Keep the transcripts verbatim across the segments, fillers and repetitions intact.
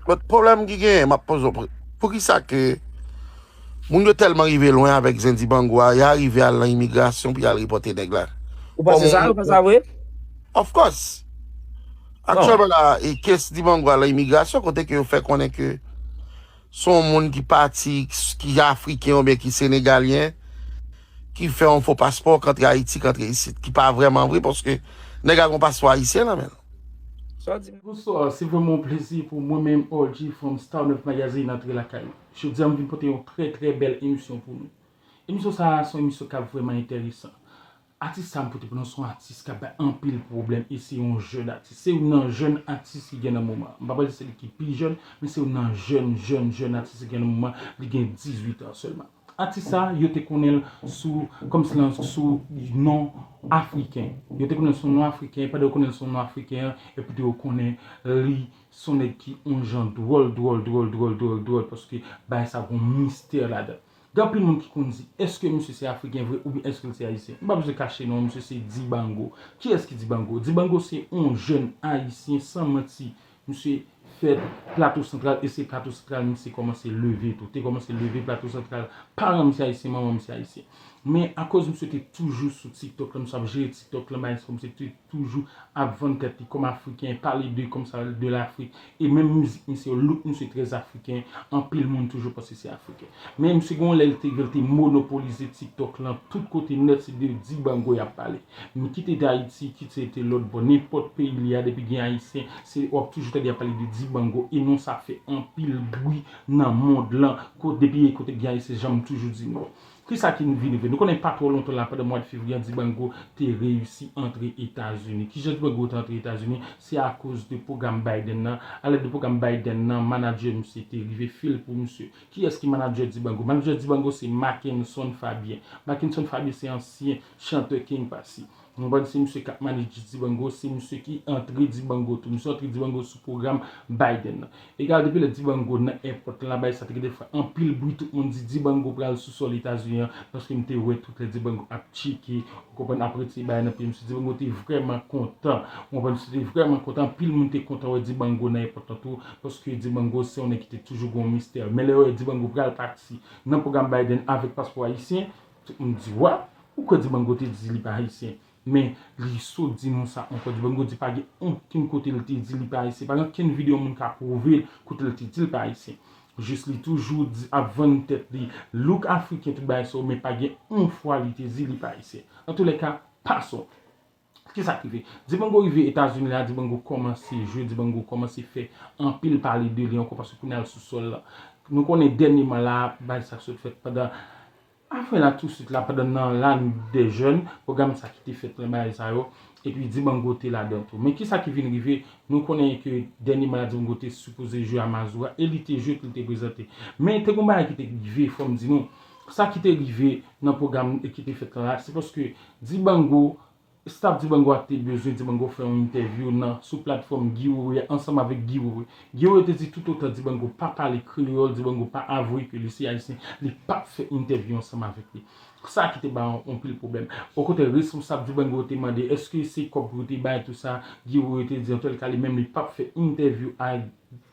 But pwoblèm ki genyen, m ap poze w, poukisa ke moun yo tèlman rive lwen avèk zen Dibango a, y a rive al nan imigrasyon pou y al repòte nèg la? Ou panse sa? Ou panse sa vre? Of course. Aktyèlman la, e kes Dibango a nan imigrasyon, kote ke yo fè konnen ke se yon moun ki pati, ki afriken oubyen ki senegalyen, ki fè yon fo paspò, k antre Ayiti, k antre isit, ki pa vrèman vre, paske nèg la gen yon paspò ayisyen nan men l. Sa w di? Bonswa, se vrèman yon plezi pou mwen menm, O G from Star Neuf Magazine, antre lakay ou. Jodi a, m vin pote yon trè, trè bèl emisyon pou nou. Emisyon sa a, se yon emisyon k ap vrèman enteresan. Atis sa a m pote pou nou, se yon atis k ap bay anpil pwoblèm e se yon jèn atis. Se youn nan jèn atis ki gen nan moman. M pa pral di se li ki pi jèn, men se youn nan jèn, jèn, jèn atis ki gen nan moman. Li gen dizuit an sèlman. Atis sa, yo te konnen l sou, kòmsi lan sou non afriken. Yo te konnen l sou non afriken, pandan yo konnen l sou non afriken an, epi tou yo konnen li se yon nèg ki yon jan dwòl, dwòl, dwòl, dwòl, dwòl, dwòl, paske bagay sa gon mistè ladan. Gen anpil moun ki konn di, èske misye se afriken vre oubyen èske l se ayisyen? M pa bezwen kache non, misye se Dibango. Kiyès ki Dibango? Dibango se yon jèn ayisyen, san manti. Misye fèt Plato Santral, e se Plato Santral misye kòmanse leve tou. Te kòmanse leve Plato Santral. Paran misye ayisyen, manman misye ayisyen. Men akoz misye te toujou sou TikTok lan, misye ap jere TikTok lan, bagay sa, misye te toujou ap vann tèt li kòm afriken, pale de kòmsa de Lafrik. E menm mizik misye yo, look misye trè afriken, anpil moun toujou panse se afriken. Men misye gen yon lè li te rive, li te monopolize TikTok lan, tout kote nèt se de Dibango y ap pale. Men kite Dayiti, kite se te lòt bò, nenpòt peyi li a, depi gen ayisyen, se, w ap toujou tande y ap pale de Dibango, e non sa fè anpil bri nan mond lan, kote, depi kote gen ayisyen, jan m toujou di nou. Kisa ki vin rive? Nou konnen pa twò lontan la, pandan mwa de fevriye an, Dibango te reyisi antre Etazini. Kijan Dibango te antre Etazini? Se akoz de pwogram Biden nan. Alèd de pwogram Biden nan, manadjè misye te rive fil pou misye. Kiyès ki manadjè Dibango? Manadjè Dibango se Mackenson Fabien. Mackenson Fabien se ansyen chantè King Passy. Ou konprann, se misye k ap manage Dibango, se misye ki antre Dibango tou. Misye antre Dibango sou pwogram Biden nan. Egal, depi lè Dibango nan èpòt lan, bagay sa te gen de fwa anpil bri, tout moun di Dibango pral sou sòl Etazini an, paske m te wè tout lè Dibango ap tcheke, ou konprann, ap retire bagay nan pye misye. Dibango te vrèman kontan, ou konprann, misye te vrèman kontan, anpil moun te kontan wè Dibango nan èpòt lan tou, paske Dibango se yon nèg ki te toujou gen yon mistè. Men lè yo wè Dibango pral pati nan pwogram Biden avèk paspò ayisyen, tout moun di, wa, ou kwè Dibango te di li pa ayisyen? Men li sot di nou sa ankò. Dibango di pa gen okenn kote li te di li pa ayisyen. Pa gen okenn videyo moun ka pwouve l kote li te di l pa ayisyen. Jis li toujou di, ap vann tèt li, look afriken, tout bagay sa yo, men pa gen yon fwa li te di li pa ayisyen. Antoulèka, pasons. Kisa k rive? Dibango rive Etazini la, Dibango kòmanse jwe, Dibango kòmanse fè anpil pale de li ankò, paske kounye a l sou sòl la. Nou konnen dènyèman la, bagay sa sot fèt pandan Avan la, tousuit la, pandan nan L'Année des Jeunes, pwogram sa ki te fèt nan bagay sa yo, epi Dibango te ladan tou. Men kisa ki vin rive, nou konnen ke dènyèman la, Dibango te sipoze jwe a Mazora, e li te jwe, li te prezante. Men te gon bagay ki te rive, fò m di nou, sa ki te rive nan pwogram ki te fèt lan la, se paske Dibango, staff Dibango a te bezwen Dibango fè yon entèvyou nan, sou platfòm Guy Wewe a, ansanm avèk Guy Wewe. Guy Wewe te di toutotan Dibango pa pale kreyòl, Dibango pa avwe ke li se ayisyen, li p ap fè entèvyou ansanm avèk li. Sa ki te ba yon, yon pil pwoblèm. Okontrè, responsab Dibango te mande, èske se kòb pou yo te bay tou sa? Guy Wewe te di, antouka, li menm, li p ap fè entèvyou a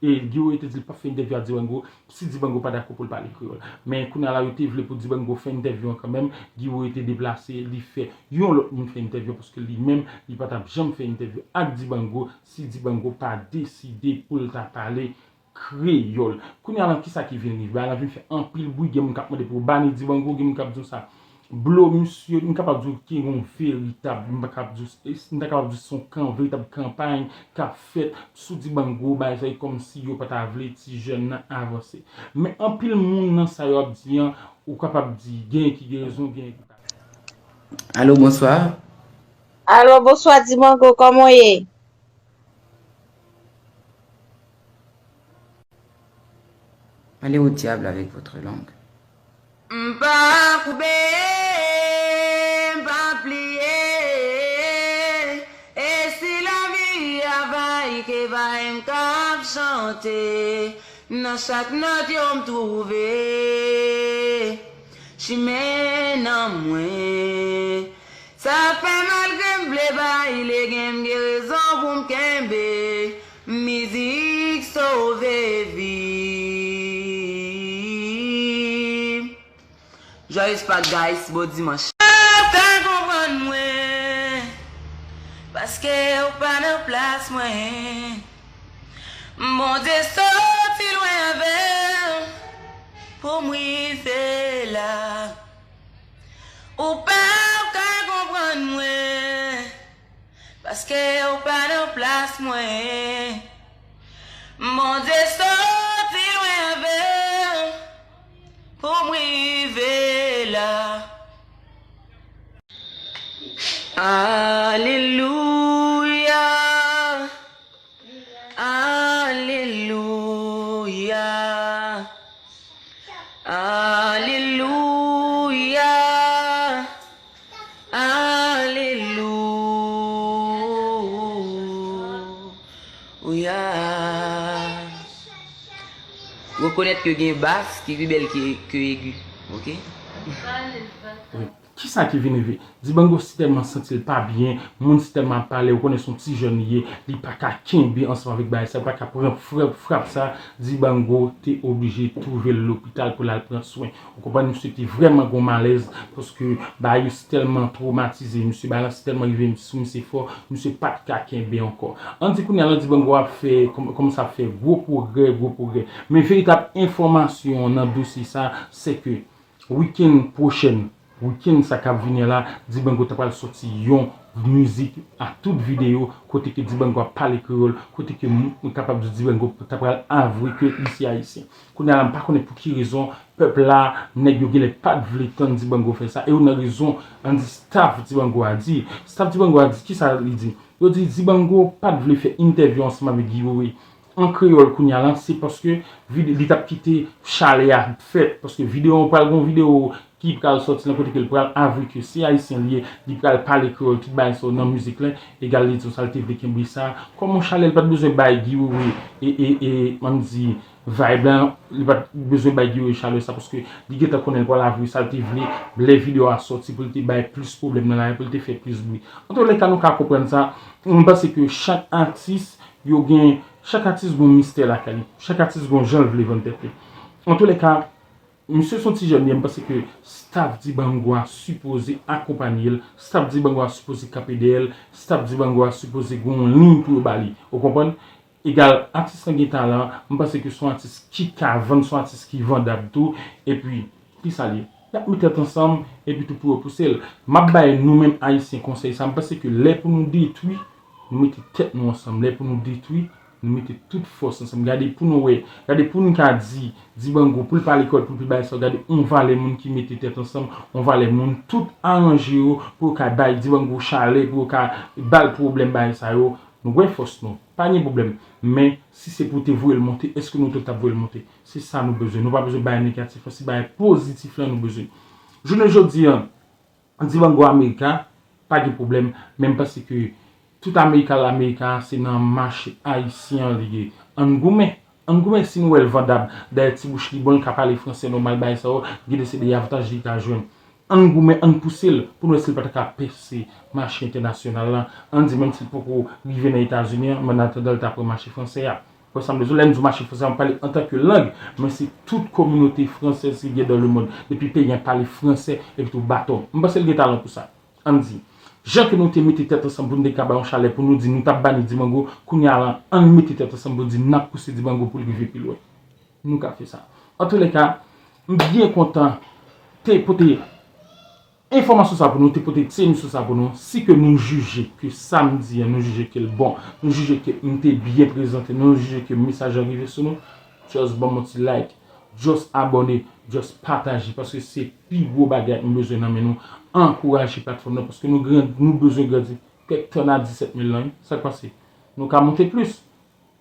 E Guy Wewe te di li p ap fè entèvyou a Dibango si Dibango pa dakò pou l pale kreyòl. Men kounye a la, yo te vle pou Dibango fè entèvyou an kanmenm. Guy Wewe te deplase, li fè yon lòt moun fè entèvyou an, paske li menm, li pa t ap janm fè entèvyou ak Dibango si Dibango pa deside pou l ta pale kreyòl. Kounye a la, kisa ki vin rive? Bagay la vin fè anpil bri, gen moun k ap mande pou yo bani Dibango, gen moun k ap di w sa. Blo misye, m kapab di w ki yon veritab, m pa kapab di w, m ta kapab di w se yon kan, veritab kanpay k ap fèt sou Dibango, bagay sa yo kòmsi yo pa ta vle ti jèn nan avanse. Men anpil moun nan sa yo ap di an, ou kapab di genyen ki gen rezon, genyen ki pa. Alo, bonswa. Alo, bonswa, Dibango, kòman w ye? Allez au diable avec votre langue. M pa koube, m pa pliye. E si lavi a vay ke vay, m k ap chante. Nan chak nòt yo m twouve chimen nan mwen. Sa fè malgre m vle bay legen, m gen rezon pou m kenbe. Mizik sove vi m. Joyous Pâques, guys, bon dimanch. Ou pa ka konprann mwen, paske ou pa nan plas mwen. Bondye soti lwen avè m pou m rive la. Ou pa ka konprann mwen, paske ou pa nan plas mwen. Bondye soti lwen avè m pou m rive la. Alelouya. Alelouya. Alelouya. Alelouya. Rekonèt ke gen bas ki pi bèl ke, ke egi. Oke? Kisa ki vin rive? Dibango si tèlman santi l pa byen, moun si tèlman ap pale, ou konnen se yon ti jèn li ye, li pa ka kenbe ansanm avèk bagay sa, li pa ka pran frap, frap sa, Dibango te oblije twouve l lopital pou l al pran swen. Ou konprann, misye te vrèman gon malèz, paske bagay yo si tèlman twomatize misye, bagay la si tèlman rive sou misye fò, misye pa t ka kenbe ankò. Ann di kounye a la, Dibango ap fè, kòm, kòmanse ap fè gwo pwogrè, gwo pwogrè. Men veritab enfòmasyon nan dosye sa, se ke wikenn pwochèn, wikenn sa k ap vini an la, Dibango ta pral sòti yon mizik a tout videyo, kote ke Dibango ap pale kreyòl, kote ke m kapab di Dibango ta pral avwe ke li se ayisyen. Kounye a la, m pa konnen pou ki rezon, pèp la, nèg yo genlè pa t vle tann Dibango fè sa, e youn nan rezon, ann di staff Dibango a di, staff Dibango a di, kisa li di? Yo di Dibango pa t vle fè entèvyou ansanm avèk Guy Wewe an kreyòl kounye a la, se paske vide, li t ap kite chalè a fèt, paske videyo an pral gon videyo ki pral sòti nan kote ke l pral avwe ke se ayisyen li ye, li pral pale kreyòl, tout bagay sa yo nan mizik la, egal li di sa l te vle kenbe sa, kòman chalè l pa t bezwen bay Guy Wewe e, e, e, ann di, vibe la, li pa t bezwen bay Guy Wewe chalè sa, paske li gentan konnen l pral avwe sa l te vle, lè videyo a sòti pou l te bay plis pwoblèm nan lari, pou l te fè plis bri. Antoulèka, nou ka konprann sa, m panse ke chak atis, yo gen, chak atis gon mistè lakay li, chak atis gon jan l vle vann tèt li. Antoulèka, misye se yon ti jèn li ye, m panse ke staff Dibango a sipoze akonpanye l, staff Dibango a sipoze kanpe dèyè l, staff Dibango a sipoze gen yon liy pou yo ba li. Ou konprann? Egal, atis lan gen talan, m panse ke se yon atis ki ka vann, se yon atis ki vandab tou, epi, kisa l ye? Y ap met tèt ansanm, epi tou pou yo pouse l. M ap bay nou menm ayisyen konsèy sa, m panse ke lè pou nou detwi, nou mete tèt nou ansanm. Lè pou nou detwi, nou mete tout fòs ansanm. Gade pou nou wè, gade pou nou ka di Dibango pou l pa lekòl, pou l pi bagay sa, gade yon valè moun ki mete tèt ansanm, yon valè moun tout aranje yo pou yo ka bay Dibango chalè, pou yo ka ba l pwoblèm bagay sa yo. Nou wè fòs nou, pa gen pwoblèm. Men, si se pou te voye l monte, èske nou tout t ap voye l monte? Se sa nou bezwen. Nou pa bezwen bagay negatif lan, se bagay pozitif lan nou bezwen. Jounen jodi a, Dibango Amerika, pa gen pwoblèm, men m panse ke tout Amerika l Amerika, se nan mache ayisyen an li ye. Ann goumen, ann goumen si nou wè l vandab. Dayè ti bouch li bon, l ka pale fransè nòmal, bagay sa yo, gen de se de avantaj li ka jwenn. Ann goumen, ann pouse l, pou nou wè si l pa ta ka pèse mache entènasyonal la. Ann di menm si l poko rive nan Etazini an, men an atandan l ta pran mache fransè a. Wè sa m vle di w, lè m di w mache fransè a, m pale antanke lang, men se tout kominote fransèz ki gen dans le monde, depi peyi an pale fransè, epi tou baton. M panse l gen talan pou sa. Ann di, jan ke nou te mete tèt ansanm pou n te ka bay yon chalè, pou nou di nou t ap bani Dibango, kounye a la, ann mete tèt ansanm pou di n ap pouse Dibango pou l rive pi lwen. Nou ka fè sa. Antoulèka, m byen kontan te pote enfòmasyon sa pou nou, te pote ti emisyon sa pou nou. Si ke nou jije ke sa m di an, nou jije ke l bon, nou jije ke m te byen prezante, nou jije ke mesaj lan rive sou nou, just ban m yon ti like, just abòne, just pataje, paske se pi gwo bagay nou bezwen nan men nou. Ankouraje platfòm nan, paske nou gran, nou bezwen grandi. Kèk tan a disèt mil lan, wi. Sa k pase? Nou ka monte plis.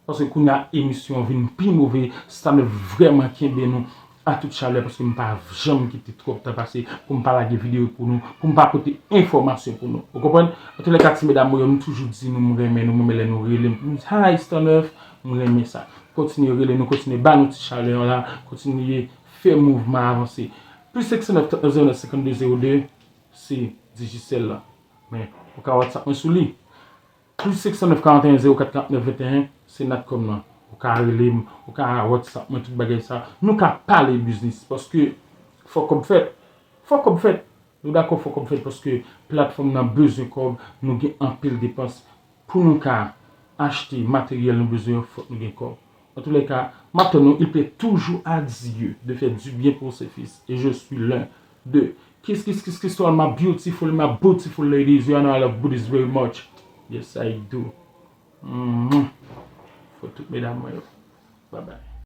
Paske kounye a emisyon an vin pi move, Star Neuf vrèman kenbe nou a tout chalè, paske m pa janm kite twòp tan pase pou m pa lage videyo pou nou, pou m pa pote enfòmasyon pou nou. Ou konprann? Antoulèka, ti medam mwen yo, m toujou di nou m renmen nou, m renmen lè nou rele m pou nou di, "Hi, Star Neuf," m renmen sa. Kontinye rele nou, kontinye ba nou ti chalè an la, kontinye fè mouvman avanse. Plis senk san nèf trant nèf zewo nèf senkannde zewo de, se Digicel la. Men, ou ka WhatsApp mwen sou li. Plis senk san nèf karanteyen zewo kat karantnèf venteyen, se Natcom nan. Ou ka rele m, ou ka WhatsApp mwen, tout bagay sa. Nou ka pale biznis paske fò kòb fèt. Fò kòb fèt. Nou dakò, fò kòb fèt paske platfòm nan bezwen kòb, nou gen anpil depans. Pou nou ka achte materyèl nou bezwen yo, fòk nou gen kòb. An tou lè ka, m ap tann nou, il plaît toujours à Dieu de faire du bien pour ses fils. Et je suis l'un d'eux. Kiss, kiss, kiss, kiss to all my beautiful, my beautiful ladies. You know I love booties very much. Yes, I do. Mhm. Fò tout medam mwen yo. Bye bye.